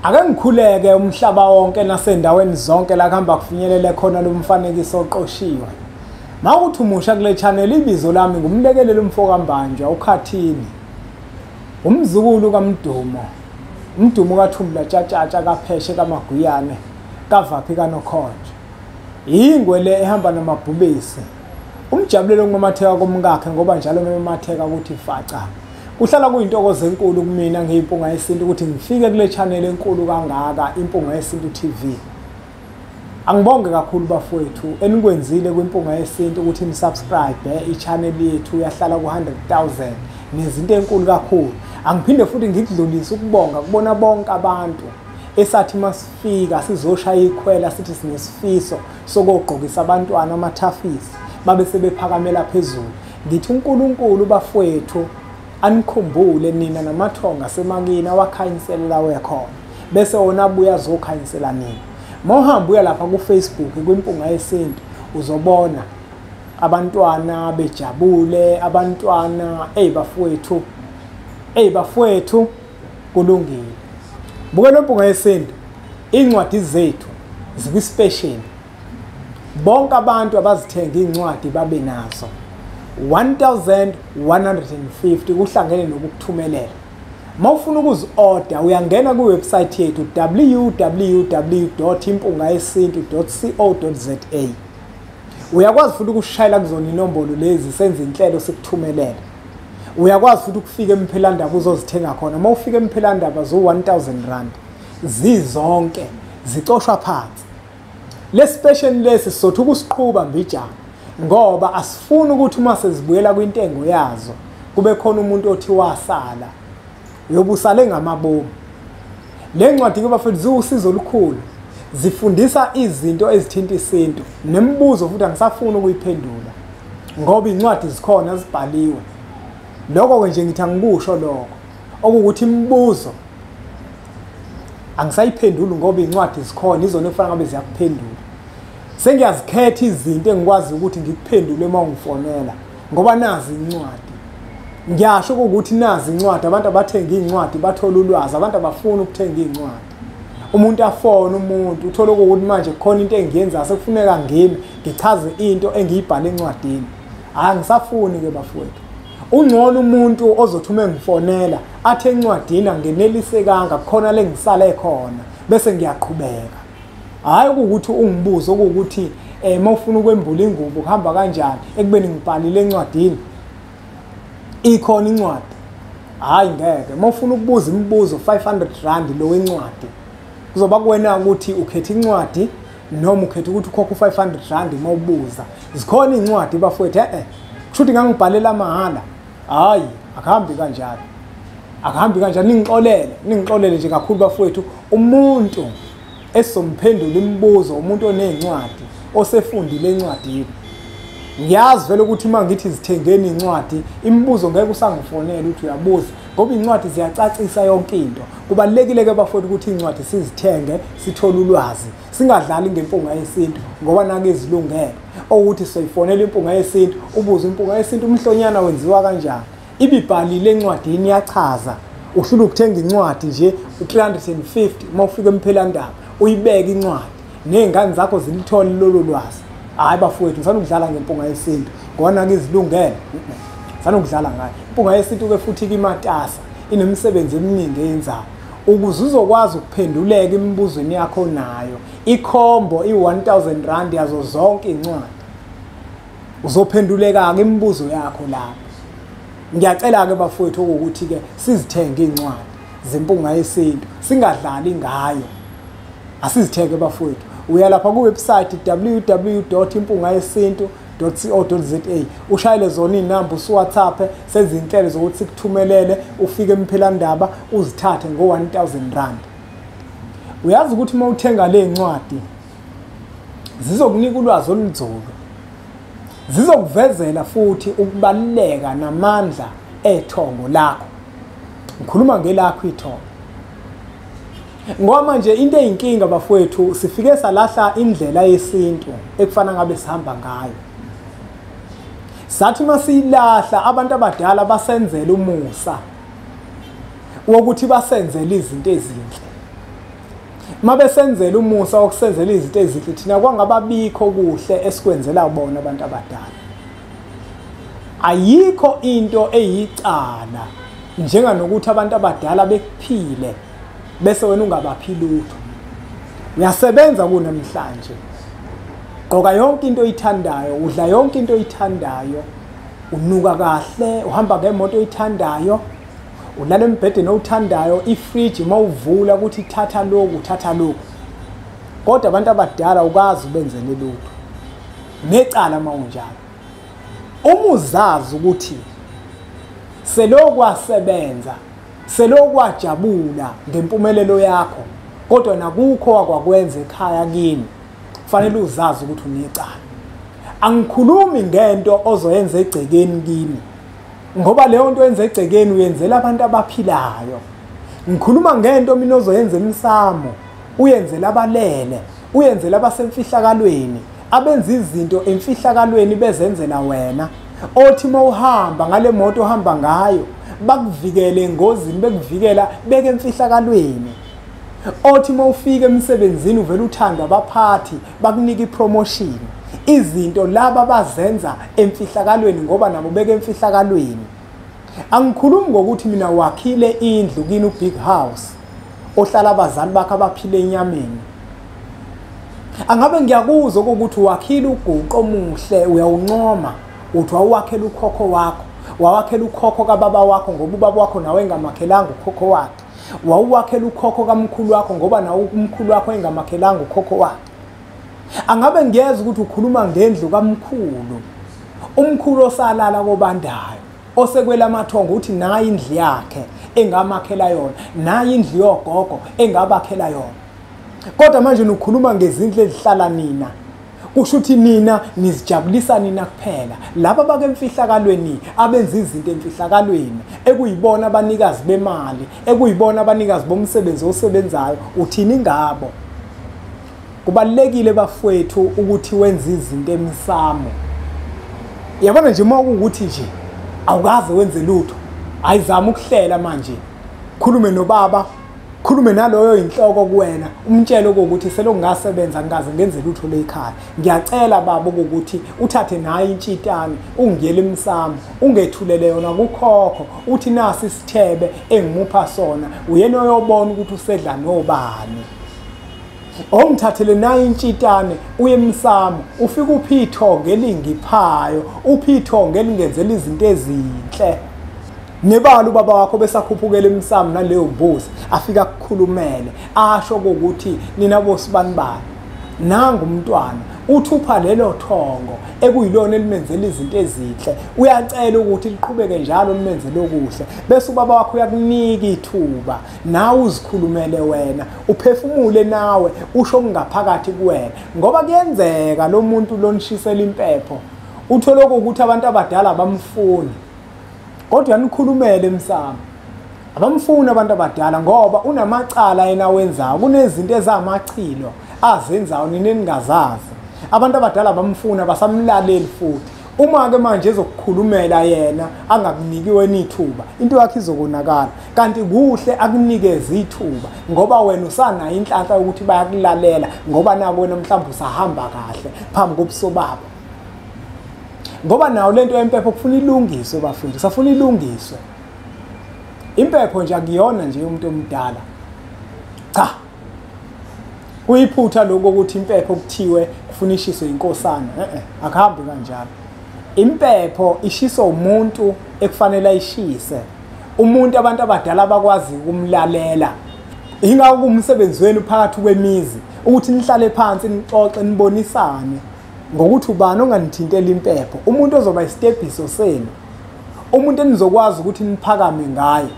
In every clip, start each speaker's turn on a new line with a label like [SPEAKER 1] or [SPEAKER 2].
[SPEAKER 1] Ake ngikhuleke umhlaba wonke nasendaweni zonke la kuhamba kufinyelele khona lo mfanekiso oqoshiwe. Mawukuthi umusha kule channel, ibizo lami ngumlekeleli umfokaMbanjwa uKhathini. Umzukulu kaMdumo. Umdumo kaThumla Tshatshatsha kaPheshe kaMaguyane kaVaphi kaNokhonje. Ingwe le ehamba namabhubesi. Umjabulelo ukumamatheka komkakhe ngoba njalo memamatheka ukuthi faca. Kuhlala kuyintokozo enkulu kumina ngiyimpunga yesintu ukuthi ngifike kule channel enkulu kangaka, Impunga Yesintu TV. Angibonge kakhulu bafowethu enikwenzile kwiMpunga Yesintu ukuthi nisubscribe i-channel yethu yahlala ku-100,000 nezinto enkulu kakhulu. Angiphinde futhi ngikudlulise ukubonga kubona bonke abantu esathi masifika sizoshaya ikhwela sithi sinesifiso sokugqokisa abantwana amathafisi babe sebephakamela phezulu. Ngithi uNkulunkulu bafowethu anikhumbule nina namathonga semakini awakhanyiselela wekhona bese wona abuya azokhanyisela nina. Mawuhamba uya lapha ku-Facebook kwiMpunga Yesintu uzobona abantwana bejabule, abantwana bafowethu, bafowethu kulungile. Bukela Impunga Yesintu, incwadi zethu zikwi-special. Bonke abantu abazithenga incwadi babe nazo 1150 kuhlangene nokukuthumelela. Mawufuna ukuzi-order uyangena kwi-website yethu www.impungayesintu.co.za. Uyakwazi futhi ukushayela kuzona inombolo lezi senze inhlelo sikuthumelele. Uyakwazi futhi ukufika eMphelandaba uzozithenga khona. Mawufika eMphelandaba zo 1000 rand zizonke zicoshwa phansi. Le special lesi sizothi ukusiqhuba mbijana ngoba asifuni ukuthi uma sezibuyela kwintengo yazo kube khona umuntu othi wasala uyobusale ngamabomu. Le ncwadi ke bafethu ziwusizo olukhulu, zifundisa izinto ezithinta isintu nemibuzo futhi angisafuni ukuyiphendula ngoba incwadi zikhona zibhaliwe. Lokho ke nje ngithi angikusho lokho okuwukuthi imibuzo angisayiphenduli ngoba incwadi zikhona izona ekufanele ngabe ziyakuphendula. Sengiyazikhetha izinto engikwazi ukuthi ngikuphendule uma ungifonela ngoba nazi incwadi. Ngiyasho ukuthi nazi incwadi, abantu abathenga incwadi bathola ulwazi, abantu abafuna ukuthenga incwadi. Umuntu afone umuntu uthola ukuthi manje kukhona into engiyenza sekufuneka ngime ngichaze into engiyibhale encwadini. Hayi ngisafuni ke bafowethu. Ungcono umuntu ozothi uma ngifonela athi encwadini angenelisekanga kukhona lengisale khona bese ngiyaqhubeka. Hayi ukuthi ungibuze ukuthi mawufuna ukwembula ingubo kuhamba kanjani ekubeni ngibhalile encwadini. Ikhona incwadi. Hayi ngeke. Mawufuna ukubuza imibuzo 500 rand lo wencwadi. Kuzoba kuwena ukuthi ukhetha incwadi noma ukhetha ukuthi ukhokhe 500 rand mawubuza. Zikhona incwadi bafowethu kusho ukuthi ngangibhalela mahala. Hayi akuhambi kanjalo. Akuhambi kanjalo, ningixolele, ningixolele nje kakhulu bafowethu. Umuntu esizomphendula imibuzo umuntu onencwadi osefundile encwadini. Ngiyazi vele ukuthi uma ngithi zithengeni incwadi imibuzo ngeke usangifonela ukuthi uyabuza ngoba incwadi ziyacacisa yonke into. Kubalulekile ke bafowethu ukuthi incwadi sizithenge sithole ulwazi, singadlali ngeMpunga Yesintu ngoba nake izilungele. Ukuthi soyifonela Impunga Yesintu ubuze Impunga Yesintu umhlonyana wenziwa kanjani, ibibhalile encwadini iyachaza. Uhlula ukuthenga incwadi nje u350 uma ufika eMphelandaba uyibeke incwadi nezingane zakho zilithole lolo lwazi. Hayi bafowethu ngisanokudlala ngeMpunga Yesintu ngoba nake izilungele, ngisanokudlala ngayo. Impunga Yesintu ke futhi imatasa inemisebenzi eminingi eyenzayo ukuze uzokwazi ukuphenduleka emibuzweni yakho nayo. Ikhombo i1000 rand yazo zonke incwadi uzophenduleka ke imibuzo yakho lapho. Ngiyacela ke bafowethu ukuthi ke sizithenge incwadi zeMpunga Yesintu singadlali ngayo. Asizithenge bafowethu. Uya lapha ku website www.impungayesintu.co.za ushayele zona inamba usuWhatsApp senze inhlelo zokuthi sikuthumelele ufike eMphelandaba uzithathe ngo 1000 rand. Uyazi ukuthi uma uthenga le ncwadi zizokunika ulwazi olunzulu, zizokuvezela futhi ukubaluleka namandla ethongo lakho. Ngikhuluma ngelakho ithongo ngoba manje into eyinkinga bafowethu sifike salahla indlela yesintu ekufana ngabe sihamba ngayo. Sathi masiyilahla abantu abadala basenzela umusa wokuthi basenzele izinto ezinhle. Mabesenzela umusa wokusenzela izinto ezinhle, thina kwangababikho kuhle esikwenzela bona abantu abadala. Ayikho into eyicala njenganokuthi abantu abadala bekuphile bese wena ungabaphi lutho. Uyasebenza kunamhlanje, gqoka yonke into oyithandayo, udla yonke into oyithandayo, unuka kahle, uhamba ngemoto oyithandayo, ulala embhedeni owuthandayo, ifriji mawuvula ukuthi thatha lokhu, thatha lokhu. Kodwa abantu abadala ukazi ubenzele lutho. Necala mawunjalo. Uma uzazi ukuthi selokwasebenza, selokwajabula ngempumelelo yakho, kodwa nakukho akwakwenza ekhaya kini, kufanele uzazi ukuthi unecala. Angikhulumi ngento ozoyenza egcekeni kini, ngoba leyo nto yenza egcekeni uyenzela abantu abaphilayo. Ngikhuluma ngento mina ozoyenza emsamo, uyenzela abalele, uyenzela abasemfihlakalweni, abenza izinto emfihlakalweni bezenzela wena. Othi mawuhamba ngale moto ohamba ngayo bakuvikele engozini, bekuvikela beke emfihlakalweni. Othi mawufika emsebenzini uvela uthandwa abaphathi bakunika ipromotion. Izinto laba bazenza emfihlakalweni ngoba nabo beke emfihlakalweni. Angikhulumi ngokuthi mina wakhile indlu kini, ubig house ohlala abazali bakhe abaphile enyameni. Angabe ngiyakuzwa ukuthi wakhile uguqo omuhle, uyawuncoma, uthi wawuwakhela ukhokho wakho, wawakhela ukhokho kababa wakho ngoba ubaba wakho nawe engamakhelanga ukhokho wakhe, wawuwakhela ukhokho kamkhulu wakho ngoba nawe umkhulu wakho engamakhelanga ukhokho wakhe. Angabe ngiyezwa ukuthi ukhuluma ngendlu kamkhulu, umkhulu osalala kobandayo, osekwela amathongo, uthi nayi indlu yakhe engamakhela yona, nayi indlu yogogo engabakhela yona. Kodwa manje nikhuluma ngezindlu ezihlala nina, kusho ukuthi nina nizijabulisa nina kuphela. Laba abakemfihlakalweni, abenza izinto emfihlakalweni, ekuyibona abanikazi bemali, ekuyibona abanikazi bomsebenzi osebenzayo, uthini ngabo? Kubalulekile bafowethu ukuthi wenze izinto emsamo. Yabona nje uma kuwukuthi nje awukaze wenze lutho, ayizama ukuhlela manje, khulume nobaba, khulume naloyo inhloko kuwena, umtshele ukuthi selongasebenza ngikaze ngenze lutho lekhaya. Ngiyacela baba ukuthi uthathe naye intshitane ungiyele emsamo, ungethulele yona kukhokho, uthi nasi isithebe engimupha sona, uyena oyobona ukuthi usedla nobani. Ongithathele naye intshitane uye emsamo, ufike uphi ithongo elingiphayo, uphi ithongo elingenzela izinto ezinhle. Nebala ubaba wakho besakhuphukela emsamo naleyo mbuzi, afika akukhulumele, asho ukuthi nina bosibanibani, nangu umntwana uthupha lelo thongo ekuyilona elimenzela izinto ezinhle, uyacela ukuthi liqhubeke njalo limenzele okuhle. Bese ubaba wakho uyakunika ithuba nawe uzikhulumele wena, uphefumule nawe, usho okungaphakathi kuwena. Ngoba kuyenzeka lo muntu lonishisela impepho, uthole ukuthi abantu abadala abamfuni, kodwa uyanikhulumela emsamo. Abamfuni abantu abadala ngoba unamacala yena wenzayo, kunezinto ezamachilo azenzayo nina eningazazi. Abantu abadala bamfuna, basamlaleli futhi. Uma-ke manje ezokukhulumela yena angakuniki wena ithuba, into yakhe izokonakala. Kanti kuhle akunikeze ithuba ngoba wena usanayo inhlanhla yokuthi bayakulalela, ngoba nako wena mhlawumbe usahamba kahle phambi kobuso babo. Ngoba nawo lento yempepho kufuna ilungiswe bafundisi, safuna ilungiswe. Impepho nje akuyona nje umuntu omdala. Cha. Kuyiphutha lokho ukuthi impepho kuthiwe kufuna ishiswe inkosana. Akuhambi kanjalo. Impepho ishiswa umuntu ekufanele ayishise. Umuntu abantu abadala abakwazi ukumlalela. Ingakho kumsebenzi wenu phakathi kwemizi ukuthi nihlale phansi nixoxe nibonisane ngokuthi ubani onganithintela impepho, umuntu ozoba isitebhiso senu, umuntu enizokwazi ukuthi niphakame ngaye,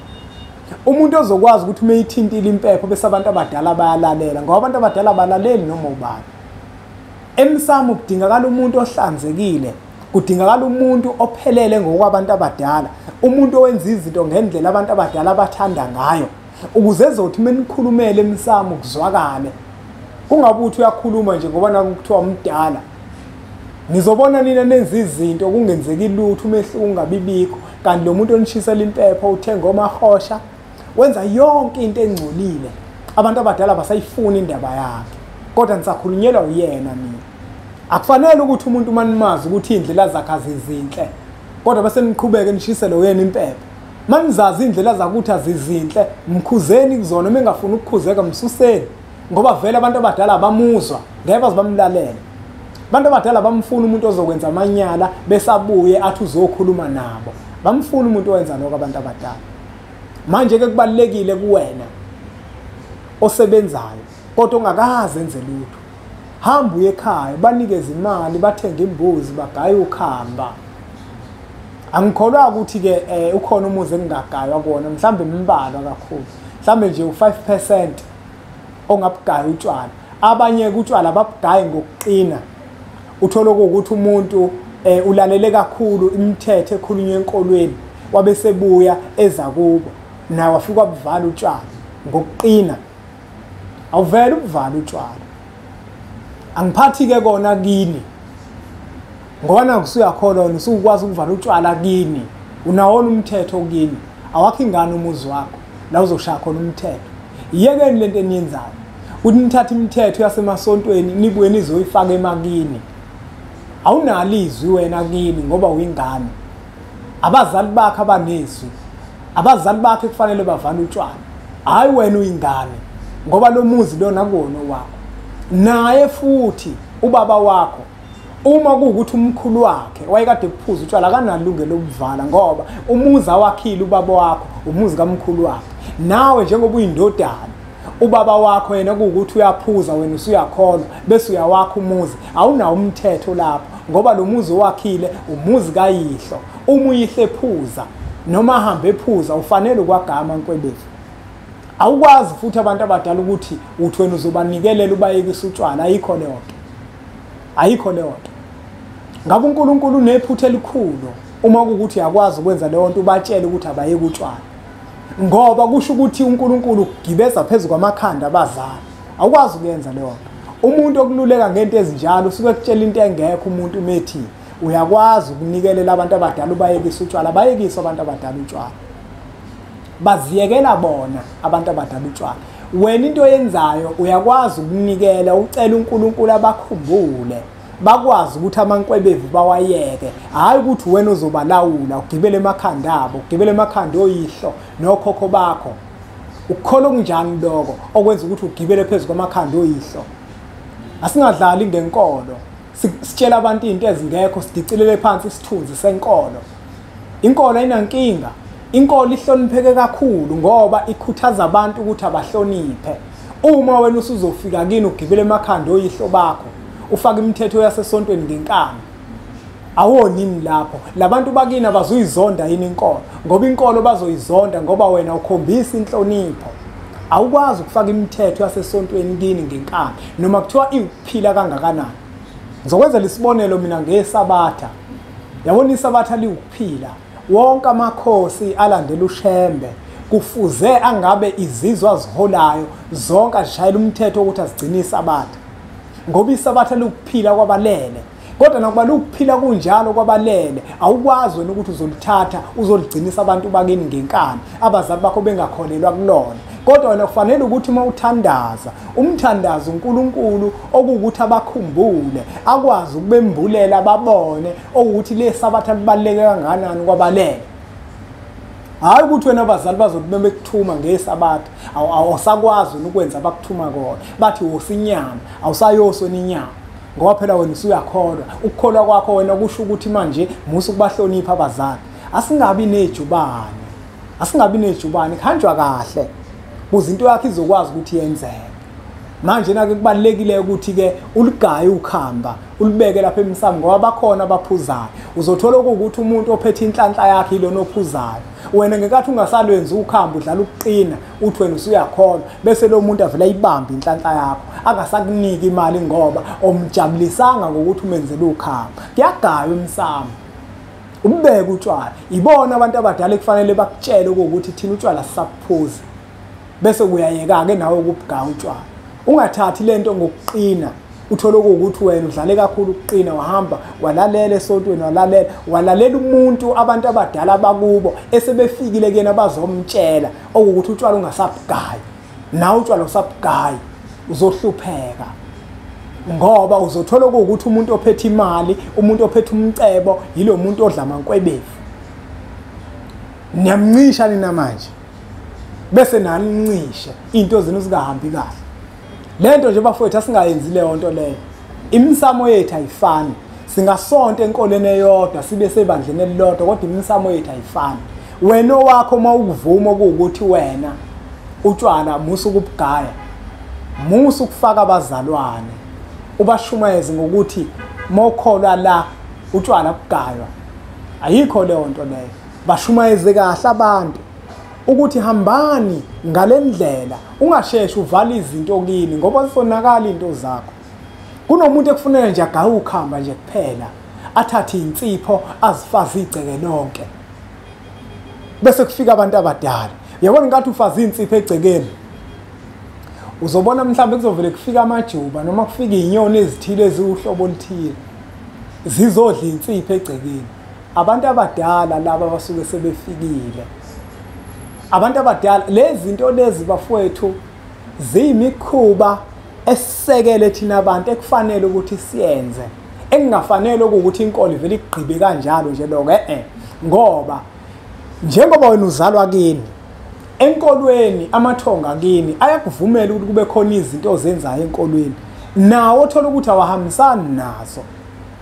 [SPEAKER 1] umuntu ozokwazi ukuthi uma eyithintile impepho bese abantu abadala bayalalela, ngoba abantu abadala abalaleli noma ubani. Emsamo kudingakala umuntu ohlanzekile, kudingakala umuntu ophelele ngokwabantu abadala, umuntu owenza izinto ngendlela abantu abadala abathanda ngayo, ukuze ezothi uma nikhulumele emsamo kuzwakale. Kungabe uthi uyakhuluma nje ngoba naku kuthiwa umdala. Nizobona nina nenza izinto kungenzeki lutho, umehluko ungabibikho, kanti lo muntu onishisela impepho uthenga omahosha, wenza yonke into engcolile. Abantu abadala basayifuna indaba yakhe, kodwa nisakhulunyelwa uyena nina. Akufanele ukuthi umuntu uma nimazi ukuthi iy'ndlela zakhe azizinhle, kodwa bese niqhubeke nishisele uyena impepho. Manizazi iy'ndlela zakuthi azizinhle, mkhuzeni kuzona. Uma engafuni ukukhuzeka, msuseni, ngoba vele abantu abadala abamuzwa, ngeke baze bamlalele. Abantu abadala bamfuna umuntu ozokwenza amanyala bese abuye athi uzokhuluma nabo. Bamfuna umuntu owenza lokho abantu abadala. Manje-ke kubalulekile kuwena osebenzayo kodwa ongakaze enze lutho, hamba uye ekhaya, banikeze imali, bathenge imbuzi, bagaye ukhamba. Angikholwa ukuthi-ke ukhona umuzi engingagaywa kuwona, mhlawumbe mbalwa kakhulu, mhlawumbe nje u-5% ongabugaya utshwala. Abanye-ke utshwala babugaye ngokuqina. Uthole ukuthi umuntu ulalele kakhulu imithetho ekhulunywa enkolweni, wabe sebuya eza kubo naye wafika wabuvala utshwala ngokuqina. Awuvele ubuvala utshwala. Angiphathi-ke kona kini, ngoba naku usuyakholwa wena, usukwazi ukuvala utshwala kini, unawona umthetho kini. Awakho ingane umuzi wakho la uzoshaya khona umthetho. Iyekeni lento eniyenzayo, ukuthi nithathe imithetho yasemasontweni nibuye nizoyifaka emakini. Awunalo izwi wena kini ngoba uyingane. Abazali bakho abanezwi, abazali bakhe kufanele bavale utshwala, hhayi wena uyingane, ngoba lo muzi lona akuwona owakho. Naye futhi ubaba wakho, uma kuwukuthi umkhulu wakhe wayekade kuphuza utshwala, akanalungelo lokuvala, ngoba umuzi awakhile ubaba wakho umuzi kamkhulu wakhe. Nawe njengoba uyindodana, ubaba wakho yena kuwukuthi uyaphuza, wena usuyakholwa, bese uyawakha umuzi, awunawo umthetho lapho, ngoba lo muzi owakhile umuzi kayihlo. Uma uyihle ephuza noma ahambe ephuza, ufanele ukwagama nkwebevu. Awukwazi futhi abantu abadala ukuthi uthi wena uzobanikelela ubayekise utshwala. Ayikho leyo nto, ayikho leyo nto. Ngabe uNkulunkulu unephutha elikhulu uma kuwukuthi uyakwazi ukwenza leyo nto, ubatshele ukuthi abayeke utshwala, ngoba kusho ukuthi uNkulunkulu ugibeza phezu kwamakhanda abazali. Awukwazi ukuyenza leyo nto. Umuntu okululeka ngento ezinjalo usuke ekutshela into engekho. Umuntu umethi uyakwazi ukunikelela abantu abadala ubayekise utshwala, bayekise abantu abadala utshwala, baziyekela bona abantu abadala utshwala. Wena into oyenzayo uyakwazi ukunikela, ucela uNkulunkulu abakhumbule, bakwazi ukuthi amankwebevu bawayeke, hhayi ukuthi wena uzobalawula ugibele emakhanda abo, ugibele emakhanda oyihlo nokhokho bakho. Ukukholwa okunjani lokho okwenza ukuthi ugibele phezu kwamakhanda oyihlo? Asingadlali ngenkolo, sitshela abantu into ezingekho, sidicilele phansi isithunzi senkolo. Inkolo ayinankinga, inkolo ihlonipheke kakhulu ngoba ikhuthaza abantu ukuthi abahloniphe. Uma wena usuzofika kini ugibele emakhanda oyihlo bakho, ufake imithetho yasesontweni ngenkani, awonini lapho labantu bakini abazuyizonda yini inkolo? Ngoba inkolo bazoyizonda ngoba wena ukhombisa inhlonipho. Awukwazi ukufaka imithetho yasesontweni kini ngenkani, noma kuthiwa iwukuphila kangakanani. Ngizokwenzela isibonelo mina ngeSabatha. Yabona iSabatha liwukuphila. Wonke amakhosi alandela uShembe kufuze angabe izizwe aziholayo zonke azishayela umthetho ukuthi azigcine iSabatha, ngoba iSabatha liwukuphila kwabalele. Kodwa nakuba lukuphila kunjalo kwabalele, awukwazi wena ukuthi uzolithatha uzoligcinisa abantu bakini ngenkani, abazali bakho bengakholelwa kulona. Kodwa wena kufanele ukuthi uma uthandaza, umthandazo uNkulunkulu okuwukuthi abakhumbule, akwazi ukubembulela babone okuwukuthi le Sabatha libaluleke kangakanani kwabalele. Hhayi ukuthi wena abazali bazothi bekuthuma ngeSabatha, awusakwazi ukwenza abakuthuma kona, bathi wosa inyama, awusayoswa inyama, ngoba phela wena usuyakholwa. Ukukholwa kwakho wena kusho ukuthi manje musa ukubahlonipha abazali. Asingabi nejubane, asingabi nejubane, kuhanjwa kahle ukuze into yakho izokwazi ukuthi yenzeke. Manje nake kubalulekile ukuthi-ke uligaye ukhamba, ulibeke lapha emsamo, ngoba bakhona abaphuzayo. Uzothola ukuthi umuntu ophethe inhlanhla yakhe ilona ophuzayo. Wena ngenkathi ungasalwenzi ukhamba udlala ukuqina, uthi wena usuyakholwa, bese lo muntu avele ayibambe inhlanhla yakho, angasakuniki imali ngoba omjabulisanga ngokuthi umenzele ukhamba. Kuyagaywa emsamo, ubeke utshwala. Ibona abantu abadala ekufanele bakutshele ukuthi thina utshwala sisaphuza, bese kuyayeka-ke nawe ukubugaya utshwala. Ungathathi lento ngokuqina, uthole ukuthi wena udlale kakhulu ukuqina, wahamba walalela esontweni, walalela umuntu abantu abadala bakubo esebefikile kuyena bazomtshela okuwukuthi utshwala ungasabugayi. Nawe utshwala usabugayi, uzohlupheka. Ngoba uzothola ukuthi umuntu ophethe imali, umuntu ophethe umcebo, yilo muntu odla amankwebevu. Niyamncisha nina manje. Bese nanincishe into zenu zingahambi kahle. Lento nje bafowethu asingayenzi leyo nto leyo. Imisamo yethu ayifani. Singasonta enkolweni eyodwa sibe sebandleni elilodwa, kodwa imisamo yethu ayifani. Wena owakho uma ukuvuma ukuthi wena utshwala musa ukubugaya, musa ukufaka abazalwane, ubashumayeze ngokuthi mawukholwa la utshwala bugaywa. Ayikho leyo nto leyo. Bashumayeze kahle abantu ukuthi hambani ngalendlela, ungasheshi uvale izinto kini ngoba zizonakala into zakho. Kunomuntu ekufuneka nje agaye ukhamba nje kuphela, athathe insipho azifaze igceke lonke, bese kufika abantu abadala. Uyabona ngathi ufaze insipho egcekeni, uzobona mhlawumbe kuzovele kufika amajuba noma kufika izinyoni ezithile eziwuhlobo oluthile zizodla insipho egcekeni. Abantu abadala laba basuke sebefikile. Abantu abadala, lezi zinto lezi bafowethu ziyimikhuba esisekele thina abantu ekufanele ukuthi siyenze, engingafanele ukuthi inkolo ivele igqibe kanjalo nje lokho, ngoba njengoba wena uzalwa kini enkolweni, amathonga kini ayakuvumela ukuthi kube khona izinto ozenzayo enkolweni, nawo othola ukuthi awahambisani nazo,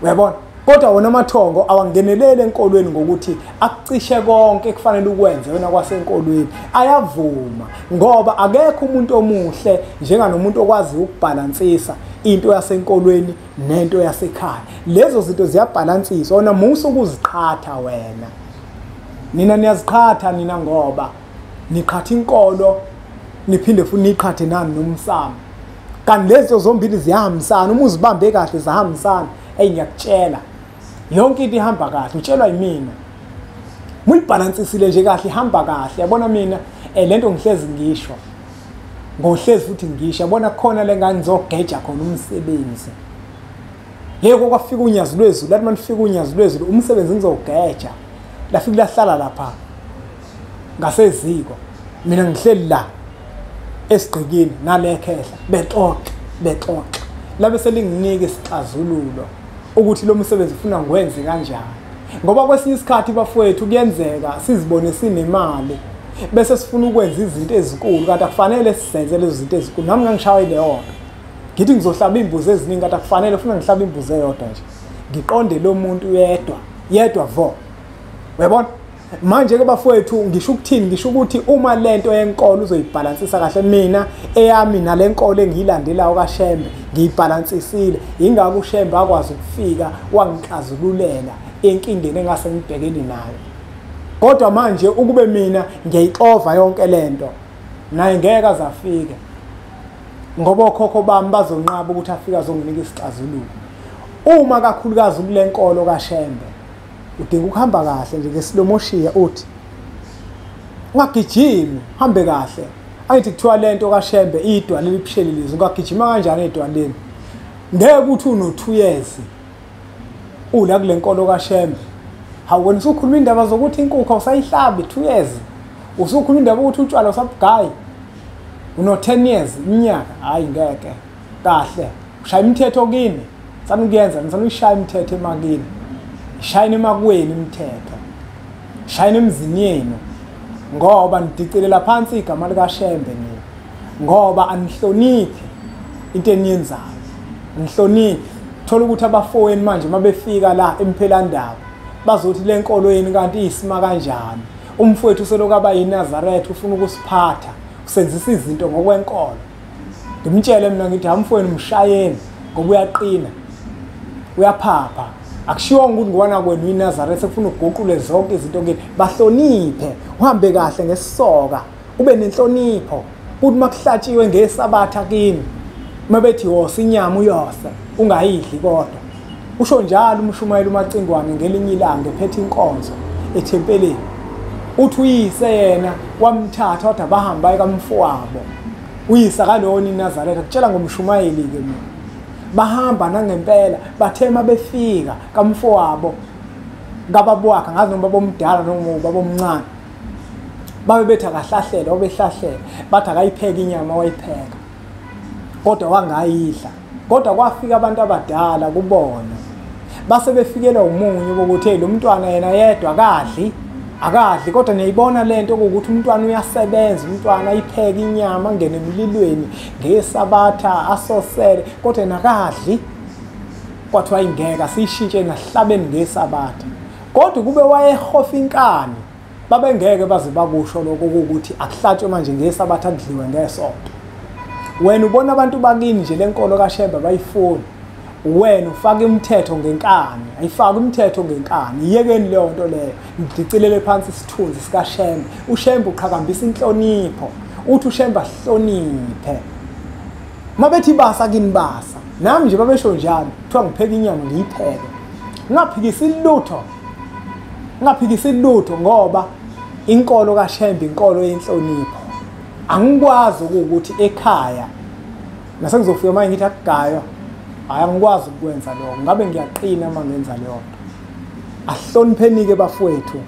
[SPEAKER 1] uyabona. Kodwa wona amathongo awangenelele enkolweni ngokuthi akucishe konke ekufanele ukwenze wena kwasenkolweni. Ayavuma ngoba akekho umuntu omuhle njenganomuntu okwazi ukubhalansisa into yasenkolweni nento yasekhaya. Lezo zinto ziyabhalansiswa, wona musa ukuziqhatha wena. Nina niyaziqhatha nina ngoba niqhatha inkolo niphinde futhi niqhathe nani nomsamo. Kanti lezo zombili ziyahambisana, uma uzibambe kahle zahambisana. Hey, ngiyakutshela yonke into ihamba kahle, utshelwa yimina. Muyibhalansisile nje kahle, ihamba kahle. Yabona mina lento ngihlezi ngisho, ngohlezi futhi ngisho, yabona khona le ngane ngizogeja khona umsebenzi. Yebo, kwafika unyazi lwezulu, lathi manifika unyazi lwezulu umsebenzi ngizowugeja. Lafika lahlala lapha ngaseziko, mina ngihleli la esigqikini nalekhehla, bexoxa bexoxa, labe selinginike isixazululo ukuthi lo msebenzi ufuna ngiwenze kanjani. Ngoba kwesinye isikhathi bafowethu kuyenzeka sizibone sinemali bese sifuna ukwenza izinto ezinkulu, kanti akufanele sizenze lezo zinto ezinkulu. Nami ngangishawa leyo nto, ngithi ngizohlaba imbuzi eziningi, kanti akufanele, ufuna ngihlaba imbuzi eyodwa nje, ngiqonde lo muntu yedwa yedwa vo, uyabona. Manje ke bafowethu ngisho ukuthini, ngisho ukuthi uma lento yenkolo uzoyibhalansisa kahle, mina eyami nalenkolo engiyilandelayo kaShembe ngiyibhalansisile, ingakho uShembe akwazi ukufika wangixazululela enkingeni engase ngibhekene nayo. Kodwa manje ukube mina ngiyayixova yonke lento, naye ngeke azafike, ngoba okhokho bami bazonqaba ukuthi afike azonginika isixazululo. Uma kakhulukazi kulenkolo kaShembe udinga ukuhamba kahle nje ngesilomoshiya, uthi ungagijimi, hambe kahle. Angithi kuthiwa lento kaShembe idwala eliphishelelezi, ungagijima kanjani edwaleni? Ngeke uthi uno 2 years ula kule nkolo kaShembe, hawu wena usukhuluma indaba zokuthi inkukhu awusayihlabi 2 years, usukhuluma indaba ukuthi utshwala usabugayi uno 10 years iminyaka. Hayi ngeke, kahle ushaya imithetho kini, sanukuyenza, nisanuyishaya imithetho emakini, shayini emakweni imithetho, shayini emzini yenu, ngoba nidicelela phansi igama likaShembe nina, ngoba anihloniphi into eniyenzayo, anihloniphi. Thola ukuthi abafoweni manje mabefika la emphelandaba bazothi le nkolo yenu kanti iyisima kanjani, umfowethu useloku aba yiNazaretha ufuna ukusiphatha, usenzisa izinto ngokwenkolo. Ngimtshele mina ngithi amfowenu mshayeni ngoba uyaqina, uyaphapha. Akushiwo ukuthi ngwana kwenu iNazaretha ufuna ukuguqule zonke izinto kini. Bahloniphe, uhambe kahle ngesisoka, ube nenhlonipho. Kuthi makuhlatshiwe ngesabatha kini, mabethi yose inyama uyose, ungayidli kodwa. Usho njalo umshumayeli uMacingwane ngelinye ilanga ephethe inkonzo ethempelini. Uthi uyise yena wamthatha wathi bahamba kamfowabo. Uyisa kalona iNazaretha, kutshela ngomshumayeli ke mina. Bahamba nangempela, bathema befika kamfowabo kababa wakhe, ngazi noma babomdala noma babomncane. Babe bethi akahlahlele, wabehlahlela, bathi akayipheka inyama, wayipheka, kodwa wangayidla. Kodwa kwafika abantu abadala kubona, base befikelwa umunyu bokuthi hey, lo mntwana yena yedwa akadli, akadli. Kodwa niyayibona lento ukuthi umntwana uyasebenza, umntwana ayipheke inyama, angene emlilweni ngesabatha, asosele, kodwa yena akadli. Kwathiwa ingeke asiyishintshe nahlabeni ngesabatha. Kodwa kube wayehofa inkani, babengeke baze bakusho lokho ukuthi akuhlatshwe manje ngesabatha, kudliwe ngesonto. Wena ubona abantu bakini nje lenkolo kaShembe bayifuni, wena ufaka imithetho ngenkani, ayifaki imithetho ngenkani. Iyekeni leyo nto leyo, ngidicilele phansi isithunzi sikaShembe. uShembe uqhakambisa inhlonipho, uthi uShembe ahloniphe. Mabethi basa kini basa, nami nje babesho njalo, kuthiwa ngipheke inyama ngiyipheke, ngingaphikisi lutho, ngingaphikisi lutho, ngoba inkolo kaShembe inkolo yenhlonipho. Angikwazi ukuthi ekhaya nasengizofika manje ngithi akugaywa, hayi, angikwazi ukwenza lokho, ngabe ngiyaqina uma ngenza leyo nto. Ahlonipheni-ke bafowethu,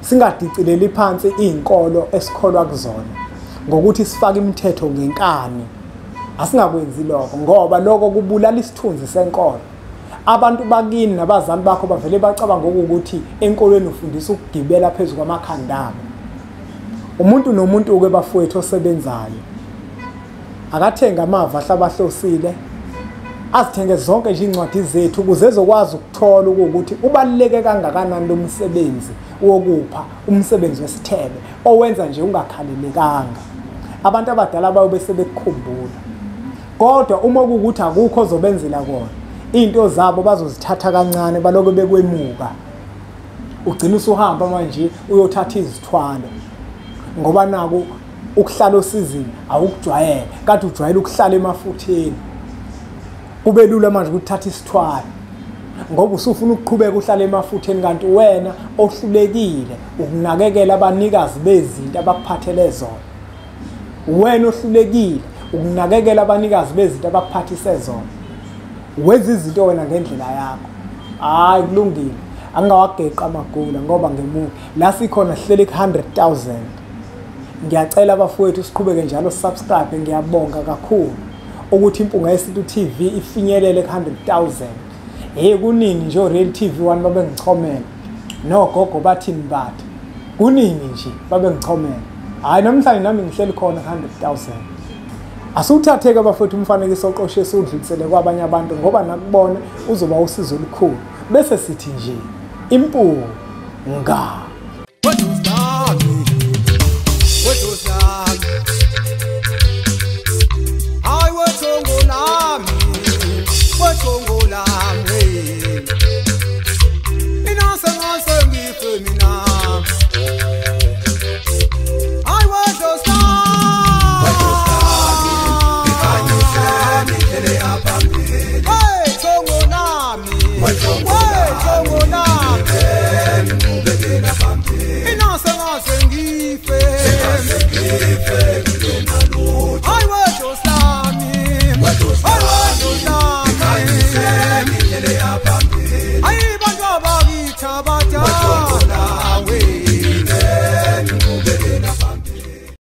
[SPEAKER 1] singadicileli phansi iy'nkolo esikholwa kuzona ngokuthi sifake imithetho ngenkani. Asingakwenzi lokho, ngoba lokho kubulala isithunzi senkolo. Abantu bakini nabazali bakho bavele bacabanga ukuthi enkolweni ufundisa ukugibela phezu kwamakhanda abo. Umuntu nomuntu-ke bafowethu osebenzayo akathenge amava ahlabahlosile, azithenge zonke nje iy'ncwadi zethu ukuze ezokwazi ukuthola ukuthi ubaluleke kangakanani lo msebenzi wokupha, umsebenzi wesithebe owenza nje ungakhalelekanga. Abantu abadala bayobe sebekukhumbula. Kodwa uma kuwukuthi akukho ozobenzela kona, iy'nto zabo bazozithatha kancane, balokhu bekwemuka. Ugcina usuhamba manje uyothatha izithwalo, ngoba naku ukuhlala osizini awukujwayele, kade ujwayele ukuhlala emafutheni. Kube lula manje ukuthatha isithwalo ngoba usufuna ukuqhubeka uhlale emafutheni, kanti wena ohlulekile ukunakekela abanikazi bezinto abakuphathele zona. Wena ohlulekile ukunakekela abanikazi bezinto abakuphathise zona, wenza izinto wena ngendlela yakho. Hhayi, kulungile, angingawageqa amagula ngoba ngemuva la sikhona sihleli ku-100,000. Ngiyacela abafowethu siqhubeke njalo subscribe. Ngiyabonga kakhulu ukuthi Impunga Yesintu TV ifinyelele ku-100,000. Hey, kunini nje o-Real TV 1 babengichomela, nogogo bathini bathi, kunini nje babengichomela. Hhayi, namhlanje nami ngihleli khona ku-100,000. Asiwuthatheke bafowethu umfanekiso oqoshe siwudlulisele kwabanye abantu, ngoba nakubona uzoba usizo olukhulu. Bese sithi nje impunga.